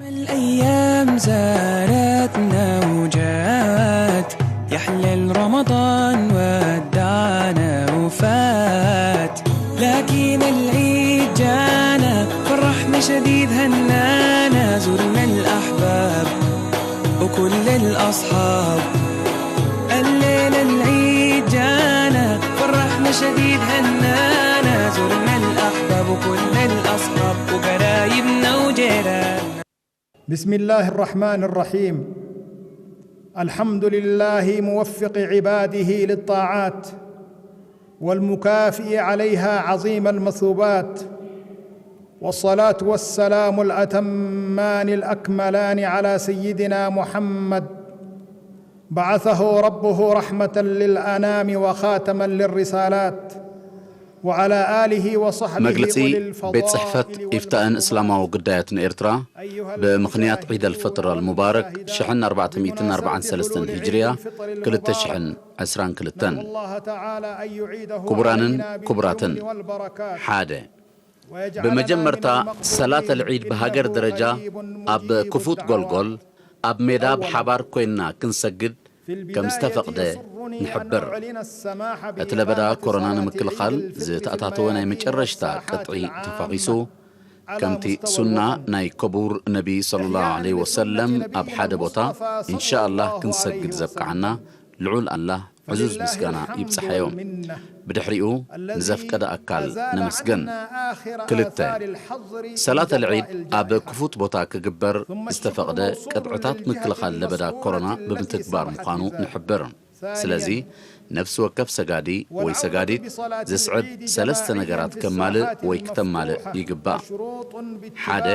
الأيام زارتنا وجات، يا حلال رمضان ودعنا وفات. لكن العيد جانا، فرحنا شديد، هنانا، زرنا الأحباب وكل الأصحاب. الليلة العيد جانا، فرحنا شديد، هنانا، زرنا الأحباب وكل الأصحاب وقرايبنا وجيراننا. بسم الله الرحمن الرحيم. الحمد لله موفق عباده للطاعات، والمكافئ عليها عظيم المثوبات، والصلاة والسلام الأتمان الأكملان على سيدنا محمد، بعثه ربه رحمة للأنام وخاتما للرسالات، وعلى آله وصحبه መግለጺ أولي ቤት ጽሕፈት الفضائل ኢፍታእን እስላማዊ ጉዳያትን ኤርትራ ብምኽንያት ዒድ ኣልፍጥር ኣልሙባረክ ሽሕን ኣርባዕተ ሚእትን ኣርባዓን ሰለስተን ሂጅርያ ክልተ ሽሕን ዕስራን ክልተን። ክቡራንን ክቡራትን፣ ሓደ፣ ብመጀመርታ ሰላት ኣልዒድ ብሃገር ደረጃ ኣብ ክፉት ጎልጎል ኣብ ሜዳ ብሓባር ኮይንና ክንሰግድ ከም ዝተፈቕደ ንሕብር። እቲ ለበዳ ኮሮና ንምክልኻል ዝተኣታተወ ናይ መጨረሽታ ቅጥዒ ተፋኺሱ፣ ከምቲ ሱና ናይ ክቡር ነቢ ሰለላሁ ዐለይሂ ወሰለም ኣብ ሓደ ቦታ ኢንሻኣላህ ክንሰግድ ዘብቅዓና ልዑል ኣላህ ዕዙዝ ምስጋና ይብጽሓዮ። ብድሕሪኡ ንዘፍቀደ ኣካል ነመስግን። ክልተ፣ ሰላት ኣልዒድ ኣብ ክፉት ቦታ ክግበር ዝተፈቕደ ቅጥዕታት ምክልኻል ለበዳ ኮሮና ብምትግባር ምዃኑ ንሕብር። ስለዚ ነፍሲ ወከፍ ሰጋዲ ወይ ሰጋዲት ዝስዕብ ሰለስተ ነገራት ከማልእ ወይ ክተማልእ ይግባእ። ሓደ፣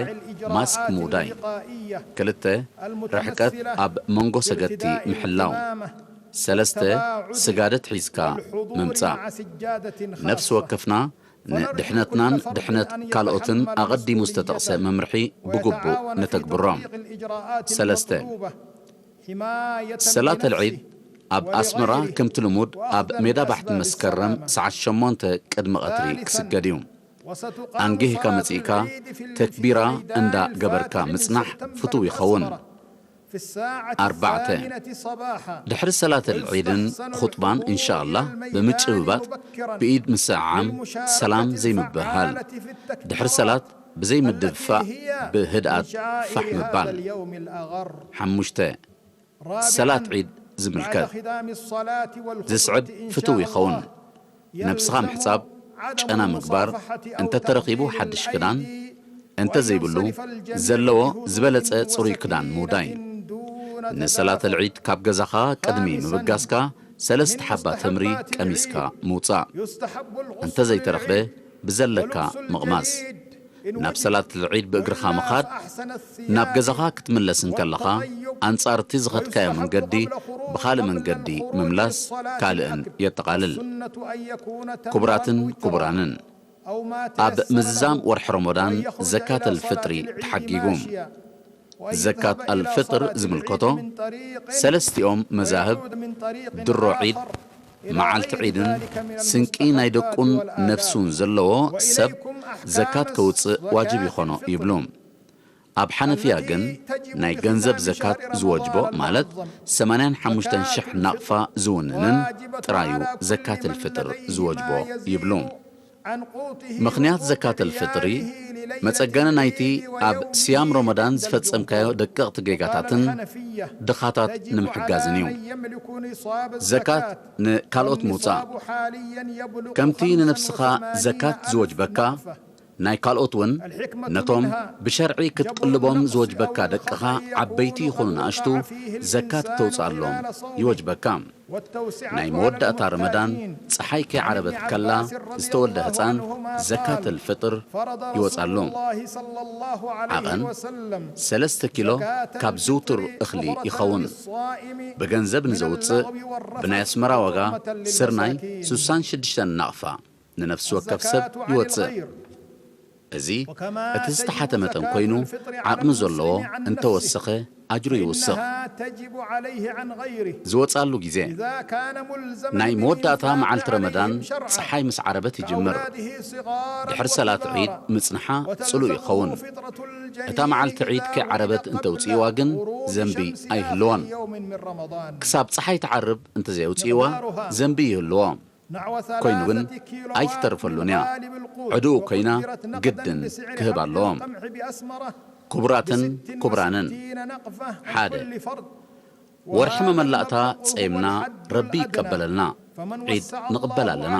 ማስክ ምውዳይ። ክልተ፣ ርሕቀት ኣብ መንጎ ሰገድቲ ምሕላው። ሰለስተ፣ ስጋደት ሒዝካ ምምጻእ። ነፍሲ ወከፍና ንድሕነትናን ድሕነት ካልኦትን ኣቐዲሙ ዝተጠቕሰ መምርሒ ብግቡእ ነተግብሮ። ሰለስተ፣ ሰላት ኣልዒድ ኣብ ኣስመራ ከምቲ ልሙድ ኣብ ሜዳ ባሕቲ መስከረም ሰዓት ሸሞንተ ቅድሚ ቐትሪ ክስገድ እዩ። ኣንጊህካ መጺእካ ተክቢራ እንዳ ገበርካ ምጽናሕ ፍቱው ይኸውን። ኣርባዕተ፣ ድሕሪ ሰላት ኣልዒድን ኹጥባን ኢንሻኣላህ ብምጭብባጥ ብኢድ ምስዕዓም ሰላም ዘይምብህሃል። ድሕሪ ሰላት ብዘይ ምድፍፋእ ብህድኣት ፋሕ ምባል። ሓሙሽተ፣ ሰላት ዒድ ዝምልከት ዝስዕብ ፍቱው ይኸውን። ነብስኻ ምሕጻብ፣ ጨና ምግባር፣ እንተተረኺቡ ሓድሽ ክዳን፣ እንተዘይብሉ ዘለዎ ዝበለጸ ጽሩይ ክዳን ምውዳይ። ንሰላት ኣልዒድ ካብ ገዛኻ ቅድሚ ምብጋስካ ሰለስተ ሓባ ተምሪ ቀሚስካ ምውጻእ። እንተዘይተረኽበ ብዘለካ ምቕማስ። ናብ ሰላት ኣልዒድ ብእግርኻ ምኻድ፣ ናብ ገዛኻ ክትምለስ እንከለኻ ኣንጻር እቲ ዝኸድካዮ መንገዲ ብኻልእ መንገዲ ምምላስ ካልእን የጠቓልል። ክቡራትን ክቡራንን፣ ኣብ ምዝዛም ወርሒ ረመዳን ዘካተል ፍጥሪ ተሓጊጉ። ዘካት ኣልፍጥር ዝምልከቶ ሰለስቲኦም መዛህብ ድሮ ዒድ፣ መዓልቲ ዒድን ስንቂ ናይ ደቁን ነፍሱን ዘለዎ ሰብ ዘካት ከውጽእ ዋጅብ ይኾኖ ይብሉ። ኣብ ሓነፍያ ግን ናይ ገንዘብ ዘካት ዝወጅቦ ማለት ሰማንያን ሓሙሽተን ሽሕ ናቕፋ ዝውንንን ጥራዩ ዘካት ኣልፍጥር ዝወጅቦ ይብሉ። ምኽንያት ዘካት ኣልፍጥሪ መጸገኒ ናይቲ ኣብ ስያም ረመዳን ዝፈጸምካዮ ደቀቕቲ ጌጋታትን ድኻታት ንምሕጋዝን እዩ። ዘካት ንካልኦት ምውጻእ። ከምቲ ንነፍስኻ ዘካት ዝወጅበካ፣ ናይ ካልኦት እውን ነቶም ብሸርዒ ክትቅልቦም ዝወጅበካ ደቅኻ ዓበይቲ ይኹኑ ንኣሽቱ ዘካት ክተውጽኣሎም ይወጅበካ። ናይ መወዳእታ ረመዳን ጸሓይ ከይዓረበት ከላ ዝተወልደ ህጻን ዘካተል ፍጥር ይወጻሉ። ዓቐን ሰለስተ ኪሎ ካብ ዝውቱር እኽሊ ይኸውን። ብገንዘብ ንዘውጽእ ብናይ ኣስመራ ዋጋ ስርናይ ሱሳን ሽዱሽተን ናቕፋ ንነፍሲ ወከፍ ሰብ ይወጽእ። እዚ እቲ ዝተሓተ መጠን ኮይኑ ዓቕሚ ዘለዎ እንተወሰኸ ኣጅሩ ይውስኽ። ዝወጻሉ ግዜ፣ ናይ መወዳእታ መዓልቲ ረመዳን ጸሓይ ምስ ዓረበት ይጅምር። ድሕሪ ሰላት ዒድ ምጽንሓ ጽሉእ ይኸውን። እታ መዓልቲ ዒድ ከይዓረበት እንተውጽእዋ ግን ዘንቢ ኣይህልዎን። ክሳብ ጸሓይ ትዓርብ እንተዘየውጽእዋ ዘንቢ ይህልዎ። ኮይኑ ግን ኣይትተርፈሉን እያ። ዕድኡ ኮይና ግድን ክህብ ኣለዎም። ክቡራትን ክቡራንን፣ ሓደ፣ ወርሒ መመላእታ ጸይምና ረቢ ይቀበለልና፣ ዒድ ንቕበል ኣለና።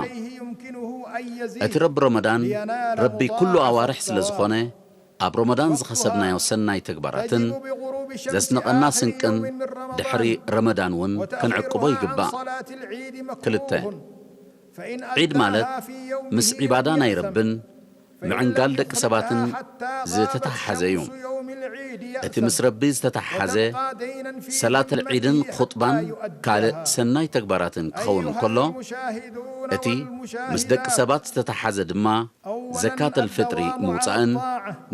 እቲ ረቢ ረመዳን ረቢ ኩሉ ኣዋርሕ ስለ ዝኾነ፣ ኣብ ረመዳን ዝኸሰብናዮ ሰናይ ተግባራትን ዘስነቐና ስንቅን ድሕሪ ረመዳን እውን ክንዕቅቦ ይግባእ። ክልተ፣ ዒድ ማለት ምስ ዒባዳ ናይ ረብን ምዕንጋል ደቂ ሰባትን ዝተተሓሓዘ እዩ። እቲ ምስ ረቢ ዝተተሓሓዘ ሰላተል ዒድን ኹጥባን ካልእ ሰናይ ተግባራትን ክኸውን እንከሎ፣ እቲ ምስ ደቂ ሰባት ዝተተሓሓዘ ድማ ዘካተል ፍጥሪ ምውጻእን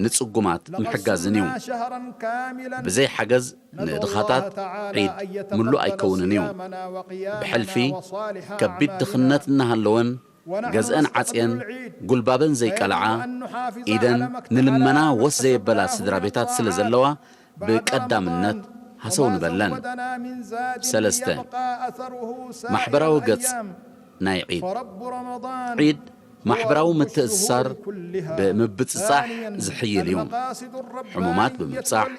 ንጽጉማት ምሕጋዝን እዩ። ብዘይ ሓገዝ ንድኻታት ዒድ ምሉእ ኣይከውንን እዩ። ብሕልፊ ከቢድ ድኽነት እናሃለወን ገዝአን ዓጽየን ጉልባበን ዘይቀልዓ ኢደን ንልመና ወስ ዘየበላ ስድራ ቤታት ስለ ዘለዋ ብቀዳምነት ሃሰው ንበለን። ሰለስተ፣ ማሕበራዊ ገጽ ናይ ዒድ። ዒድ ማሕበራዊ ምትእስሳር ብምብጽጻሕ ዝሕይል እዩ። ሕሙማት ብምብጻሕ፣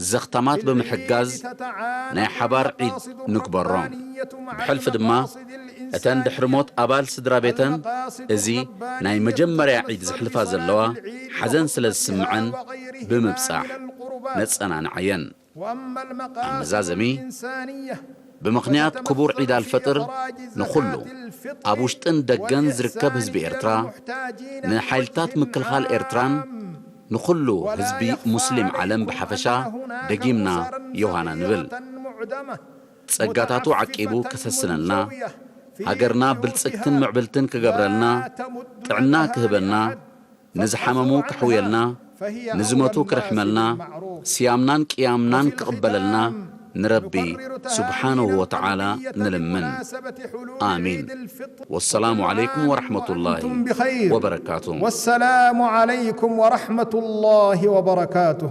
ዘኽታማት ብምሕጋዝ ናይ ሓባር ዒድ ንግበሮ። ብሕልፊ ድማ እተን ድሕሪ ሞት ኣባል ስድራ ቤተን እዚ ናይ መጀመርያ ዒድ ዘሕልፋ ዘለዋ ሓዘን ስለ ዝስምዐን ብምብጻሕ ነጸናንዓየን። ኣብ መዛዘሚ፣ ብምኽንያት ክቡር ዒድ ኣልፈጥር ንኹሉ ኣብ ውሽጥን ደገን ዝርከብ ህዝቢ ኤርትራ፣ ንሓይልታት ምክልኻል ኤርትራን ንኹሉ ህዝቢ ሙስሊም ዓለም ብሓፈሻ ደጊምና ዮሃና ንብል። ጸጋታቱ ዓቂቡ ከሰስነልና፣ ሃገርና ብልጽግትን ምዕብልትን ክገብረልና፣ ጥዕና ክህበና፣ ንዝሓመሙ ከሕውየልና፣ ንዝመቱ ክርሕመልና፣ ስያምናን ቅያምናን ክቕበለልና ንረቢ ስብሓንሁ ወተዓላ ንልምን። ኣሚን። ወሰላሙ ዓለይኩም ወረሕመቱላሂ ወበረካቱ። والسلام عليكم ورحمة الله وبركاته.